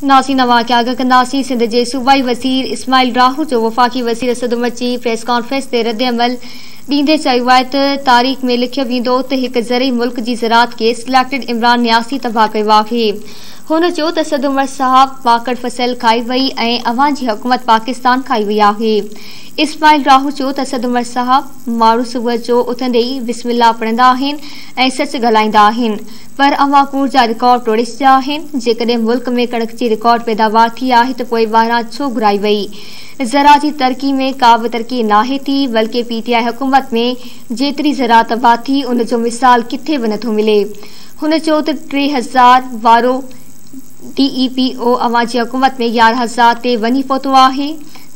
ناظرين اوهان کي آگاهه ڪنداسين سنڌ جي صوبائي وزير اسماعيل راهو جو وفاقي وزير اسد عمر جي پريس ڪانفرنس تي ردعمل ڏيندي چيو آهي ته تاريخ ۾ لکيو ويندو ته هڪ زرعي ملڪ جي زراعت کي سليڪٽڊ عمران نيازي تباهه ڪيو آهي هن چيو ته اسد عمر صاحب ماڪڙ فصل کائي وئي ۽ اوهان جي حڪومت پاڪستان کائي وئي آهي اسماعيل راهو چيو ته اسد عمر صاحب ماڻهو صبح جو اٿندي ئي بسم الله پڙهندا آهن ۽ سچ ڳالهائيندا آهن پر اوهان ڪوڙ جا رڪارڊ ٽوڙي ڇڏيا آهن، جيڪڏهن ملڪ ۾ ڪڻڪ جي رڪارڊ پيداوار ٿي آهي ته پوء ٻاهران ڇو گهرائي وئي؟ زراعت جي ترقي ۾ ڪا به ترقي ناهي ٿي، بلڪه پي ٽي آء حڪومت ۾ جيتري زراعت تباهه ٿي ان جو مثال ڪٿي به نٿو ملي. هن چيو ته 3000 وارو ڊي اي پي او اوهان جي حڪومت ۾ 11,000 تي وڃي پهتو آهي،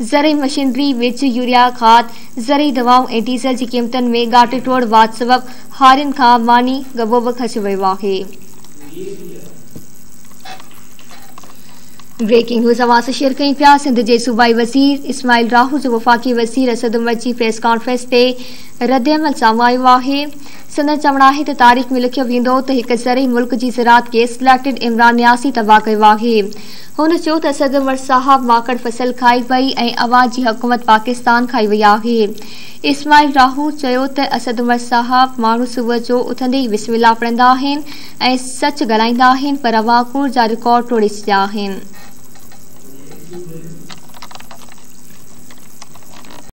زرعي مشينري، ٻج، يوريا کاڌ، زرعي دوائون ۽ ڊيزل جي قيمتن ۾ ڳاٽي ٽوڙ واڌ سبب هارين کان ماني ڳڀو به کسيو ويو آهي. بريڪنگ نيوز اوهان سان شيئر ڪيون پيا سنڌ جي صوبائي وزير اسماعيل راهو جو وفاقي وزير اسد عمر جي پريس ڪانفرنس تي ردعمل سامهون آيو آهي سندن چوڻ آهي ته تاريخ ۾ لکيو ويندو ته هڪ زرعي ملڪ جي زراعت کي سليڪٽڊ عمران نيازي تباهه ڪيو آهي هن چيو ته اسد عمر صاحب ماڪڙ فصل کائي وئي ۽ اوهان جي حڪومت پاڪستان کائي وئي آهي اسماعيل راهو چيو ته اسد عمر صاحب ماڻهو صبح جو اٿندي ئي بسم الله پڙهندا آهن ۽ سچ ڳالهائيندا آهن پر اوهان ڪوڙ جا رڪارڊ ٽوڙي ڇڏيا آهن.